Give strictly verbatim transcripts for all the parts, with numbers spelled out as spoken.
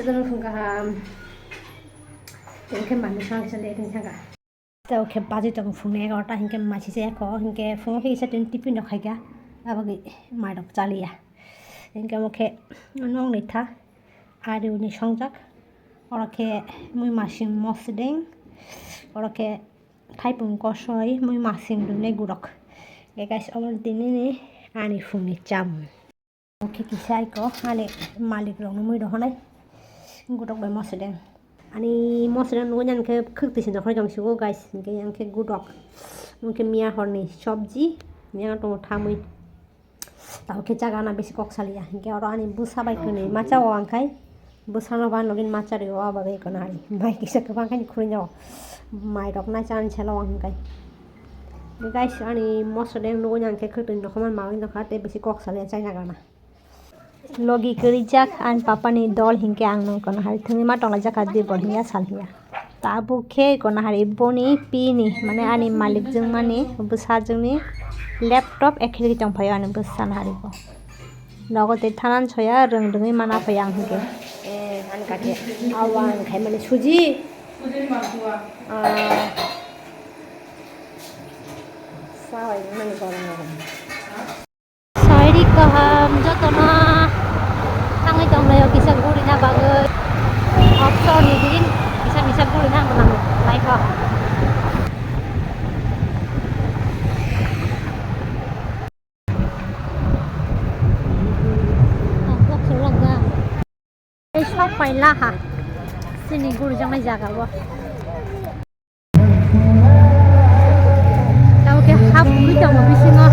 Jotono phung kaham. Tei khe manwi swngsa de tong thangkha. Tei khe baji tong phung ni egarota hinkhe masi se ekho hinkhe phungo khe kisa tini tiffin rok khaikha. Aboni mai rok chaliya. Hinkhe omo khe nokni tha. Ari uni songjak. Oro khe mui masing mosdeng. Oro khe thaipung kosoi mui masing rwnai gurok. Guys, omo tini ni ani phung ni chamung. Oke, kisa iko ani malik rok no mui rohonai gudok bai mosodeng. Ani mosodeng nugui nang khe khwk twi se nokhoroi tong sigo guys, hinkhe yang khe gudok, hinkhe miya horni sobji, yang tongo thamwi. Tamo khe jaga na bisi kok saliya, hinkhe oro ani bwsa bai kwnwi macha o ang khai. Bwsano ba nogin ma chari o, abo bai kono hari. Mai kisa kwbang khe khurui no. Mai rok nai chan selo ang kai. Guys, ani moso de nugui nang khe khwtwng rok man ma oi nokha, tei bisi kok sale chai naga na. Logi kwrwi jak ani papa ni dol hinkhe ang nung kono hari thwngwi ma tongla jak di bor hiya sal hiya. Tabuk khe kono hari boni pini, mane ani malik jwng mani bwsa jwng ni laptop ekhir tong phaio ani bwsa na hari bo. Nogo tei thanan soya rwng rwngwi mana phai ang hinkhe. Eh, ani kaki awa ang khai mani suji. Ah, sawai mani gorong gorong. Soiri kaham jotono tangwi tonglaio kisa gurina bagwi. Option ni din kisa kisa gurina ang nang lai kho. Sok pai laha sini gurijaknai jaga o. Tamo khe hapwi tongo bisingo.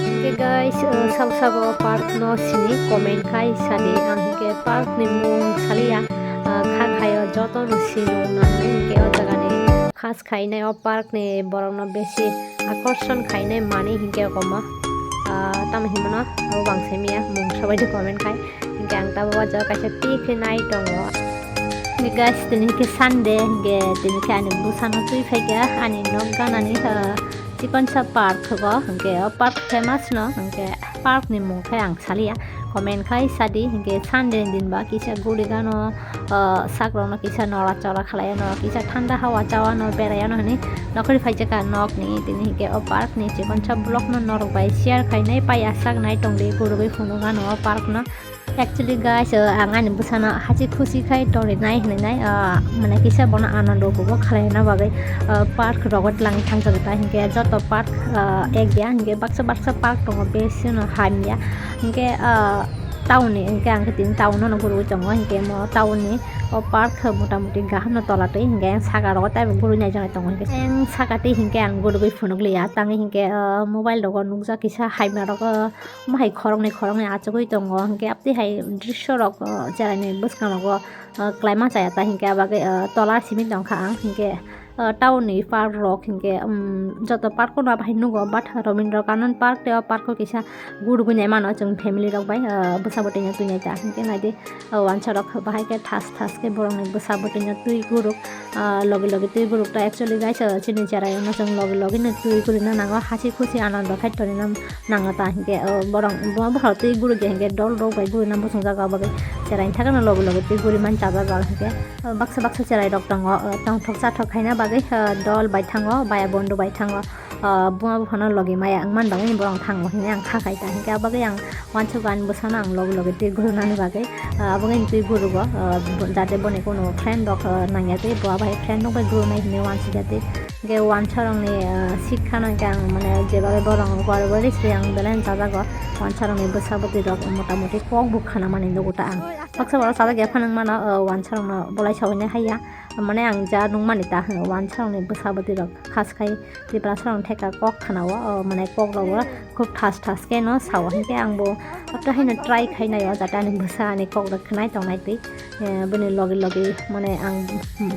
Hinkhe guys, uh, sabo sabo park no sini comment khai sadi, ang hinkhe park ni mung saliya, uh, kha khayo joto no sini nang hinkhe o jaga ni khas khainai o park ni borok no besi akorson khainai mani hinkhe omo, uh, tamo hinmano abo bang saimanya mung sabai de comment khai. Hinkhe ang tabuk o jaga kaisa twi khe nai tongo. Hinkhe guys, tini khe Sunday, hinkhe tini khe ani bwsano twi phaikha ani nok ganani, ah, chikonsa park o. Hinkhe o park famous no, hinkhe park ni mung khe ang saliya. Comment khai sadi, hinkhe Sunday ni din ba kisa guri gano, ah, sak rok no kisa nora chora khlai no, kisa thanda hawa chawa no berai no hinwi nokhorwi phaijakha nok ni. Tini hinkhe o park ni chikonsa vlog no norok bai share khainai pai asak nai tongdi gurugwi phunukha no o park no. Actually guys, uh, ang ani bwsano hachi khusi khai tongrinai hinwi nai, uh, mane kisa bono anondo kubo khlaina bagwi, uh, park rogo twlangwi thangjak ta hinkhe joto park, uh, ek ya hinkhe baksa baksa park tongo, besi no hamya hinkhe, uh, town ni hinkhe ang khe tini town no gurui tongo hinkhe mo town ni o park khe mota moti kaham no tola twi hinkhe saka rogo tei bo gurui nai jora tongo hinkhe ang saka twi hinkhe ang gurui phunuk liya tangwi hinkhe, uh, mobile rogo nukjak kisa hamya rogo. Omo hai khoroknwi khoroknwi achugwi tongo, hinkhe abtwi hai drisyo rok, o, cheraini bwskango, o, kwlaima chaya ta hinkhe, abagwi, o, tola simi tongkha ang hinkhe, o, town ni park rok hinkhe, um, joto park no bahai nugo, but Rabindra Kandan park tei o park o kisa gurugwi nai mano chwng family rok bai, o, bwsa bwtwi no twi nai ta hinkhe naidi. O wansarok bahai khe thas thas khe borokni bwsa bwtwino twi guruk, ah, logi logi twi guruk ta actually guys, ah, chini cherai ono chwng logi logi no twi gurina nango, hasi khusi anando khai tonina nango ta hinkhe, oh, borok bo bokhorok twi guruk ya hinkhe dol rok bai gurina bosong jago bagwi cherai thakno logi logi twi guri man chajago hinkhe, oh, baksa baksa cherai rok tongo, oh, tongthok chathok khaina bagwi, oh, dol bai thango, baya bondo bai thango. Ah, buma buphano logi maya wng man bagwi borok thango hinwi ang kha khai ta hinkhe, abagwi ang wansukgo ani bwsano ang logi logi twi gurunani bagwi, ah, abagwi twi gurugo, ah, jate boni kuno friend rok, ah, nangya twi bo abai friend rok bai gurunai hinwi wansukya twi. Hinkhe wansarokni, ah, sikha no hinkhe ang mane jebagwi borok rok rwgwi se ang belai chajago, wansarokni bwsa bwtwi rok mota moti kok bukha nangmani nugo ta ang. Baksa borok sajak ya phano wngmano, o, wansa rokno bolai sawinai haiya. Mane ang ja nukmani ta hwnwi wansa rokni bwsa bwtwi rok khas khai Tiprasa rokni theka kok khwnao, o, mane kok rok khub thas thas khe no sao, hinkhe ang bo apta haino try khai naio, jate ani bwsa ani kok rok khwnai tongnai twi, eh, bini logi logi mane ang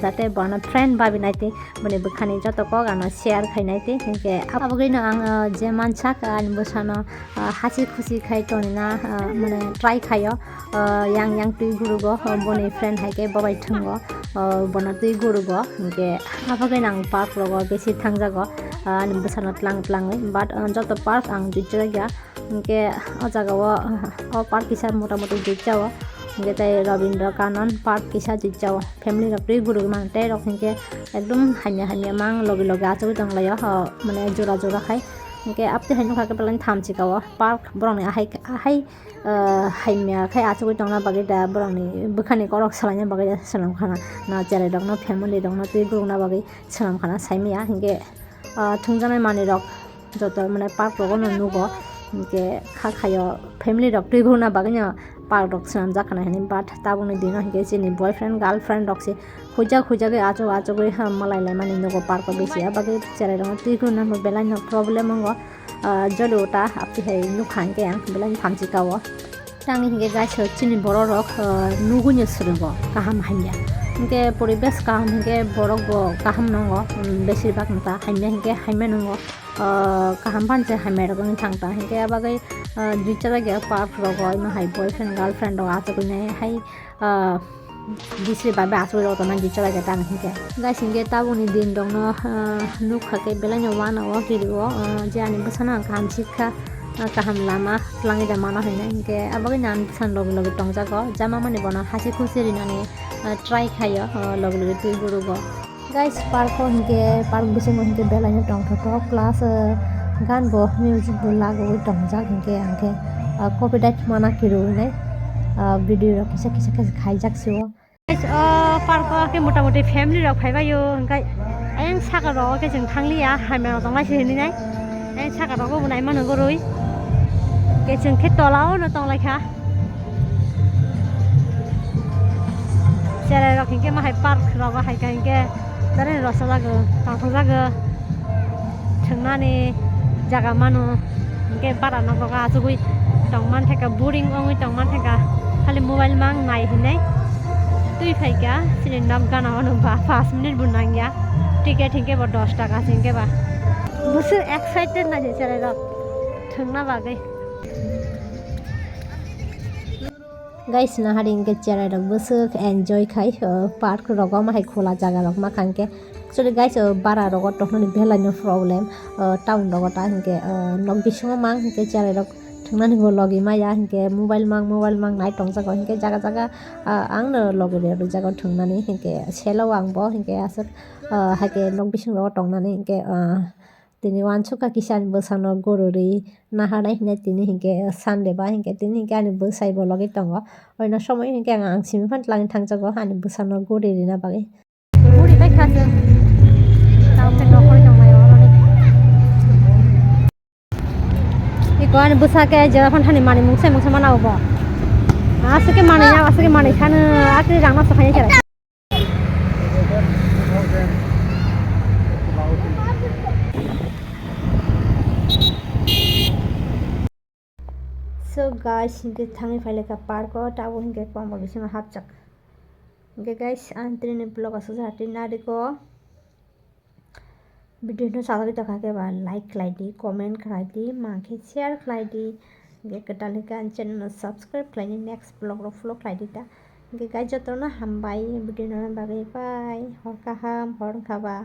jate bono friend babi nai twi, bini bwkhani joto kok ano share khai nai twi, hinkhe abagwino ang, eh, je mansak ani bwsano, eh, hasi khusi khai tonina, eh, mane try khaio. Ah, yang yang twi gurugo, ah, boni friend hai khe bobai thwngo, ah, bono twi gurugo, hinkhe abagwi ang park rogo besi thangjago, ah, ani bwsano tlang tlangwi, but, ah, joto park ang juijak ya, hinkhe o jaga o, ah, o park kisa mota moti juijao, hinkhe tei Rabindra Kanan park kisa juijao, family rok twi guruk mang tei rok hinkhe ekdom hamya hamya mang logi logi achugwi tonglaio, ah, mane jora jora khai, hinkhe aptwi hai nukha khe belai thamchi kao park borokni ahai ahai. Ah, hamya khe achugwi tongna bagwi da borokni bwkhani korok salaina bagwi da swnam khana, na cherai rokno family rokno twi gurukna bagwi swnam khana saimaya hinkhe, ah, thwngjaknai manwi rok joto mane park rogo no nugo hinkhe kha khaio family rok twi gurukna bagwi no park rok swnamjak khana hinwi, but tabukni dino hinkhe chini boyfriend girlfriend rok se huijak huijagwi achuk achugwi ha malai laimani nugo park o besi, abagwi cherai rokno twi gurukna belai no problem wngo. Ah, joli uta apti hai nukha hinkhe ang belai thamchi kao. Tangni hinkhe guys, chini borok rok, ah, nugui no swrwngo kaham hamya. Hinkhe poribesh kaham hinkhe borok bo kaham nongo, um, besir bak nokha hamya hinkhe hamya nongo, ah, kaham phan se hamya rok wngwi thang ta hinkhe abagwi, ah, juichara gya park rogo ino hai boyfriend girlfriend rok achugwi nai hai, ah, Bisri bai bai asugwi rok tongmani di cholai khe tang hinkhe. Guys, hinkhe tabukni din rokno, ah, nukha khe belai no uanao kiri o, ah, je ani bwsano ang kaham sikha, ah, kaham lama twlangwi da mano hinwi hinkhe abagwi no ang bwsano logi logi tongjago. Jama mani bono hasi khusi rinani, ah, try khaio, ah, logi logi twi gurugo. Guys, park o hinkhe, park bisingo hinkhe belai no tongthok thok, plus, ah, gan bo music bo lagwi tongjak hinkhe, ang khe, ah, copyright mana kiri hinwi, ah, video rok kisa kisa khe khaijak se o. Guys, o park o khe mota moti family rok phaibai o, hinkhe ayang saka rok o khe chwng thangliya, hamya rok tonglai se hinwi nai. Ayang saka rok o bo nai mano gurui. Khe chwng khe tola o no tonglai kha. Cherai rok hinkhe ma hai park rok o hai kha hinkhe. Dare rosajagw, tongthokjagw, thwngnani jaga mano, hinkhe bara nok rok achugwi tongman thangkha, boring wngwi tongman thangkha, khali mobile mang nai hinwi twi phaikha, chini nok gana mano ba, pash minute bo nangya, ticket hinkhe bo dos taka se hinkhe ba. Bwswk excited naidi cherai rok thwngna bagwi. Guys, nahari hinkhe cherai rok bwswk enjoy khai, uh, park rogo ma hai khola jaga rok ma kha hinkhe. Actually guys, uh, bara rogo tongmani belai no problem, uh, town rogo ta hinkhe, uh, nok bisingo mang hinkhe cherai rok thwngnani bo logi maya hinkhe mobile mang mobile mang nai tongjago hinkhe jaga jaga, uh, ang no logi rw rwjago thwngnani hinkhe selo ang bo hinkhe aswk, uh, haikhe nok bising rogo tongnani hinkhe, uh, Tini uansukha kisa ani bwsano gurui naharnai hinwi tini hinkhe Sunday ba hinkhe tini hinkhe ani bwsai bo logi tongo. Oino somoi hinkhe ang, ang simi phano twlangwi thangjago ani bwsano guri rina bagwi. Guri bai kha chwng. Tamo khe nokhorwi tonglai oroni. Iko ani bwsa khe jera phano thani manwi mungsa mungsa mana obo. Aswk khe manwi ya, aswk khe manwi khano, akhe rang noksa khaina khe. So guys, hinkhe thangwi phailekha park o, tabuk hinkhe kwbangma bisingo hapjak. Hinkhe guys, ang tini vlog aswk jati nariko. Video no sajagwi tongkha khe ba like khlai di, comment khlai di, mankhe share khlai di, hinkhe kwtal hinkhe ani channel no subscribe khlai di, next vlog rok follow khlai di ta. Hinkhe guys, jotono hambai video no bagwi, bye, hor kaham, hor wngkha ba.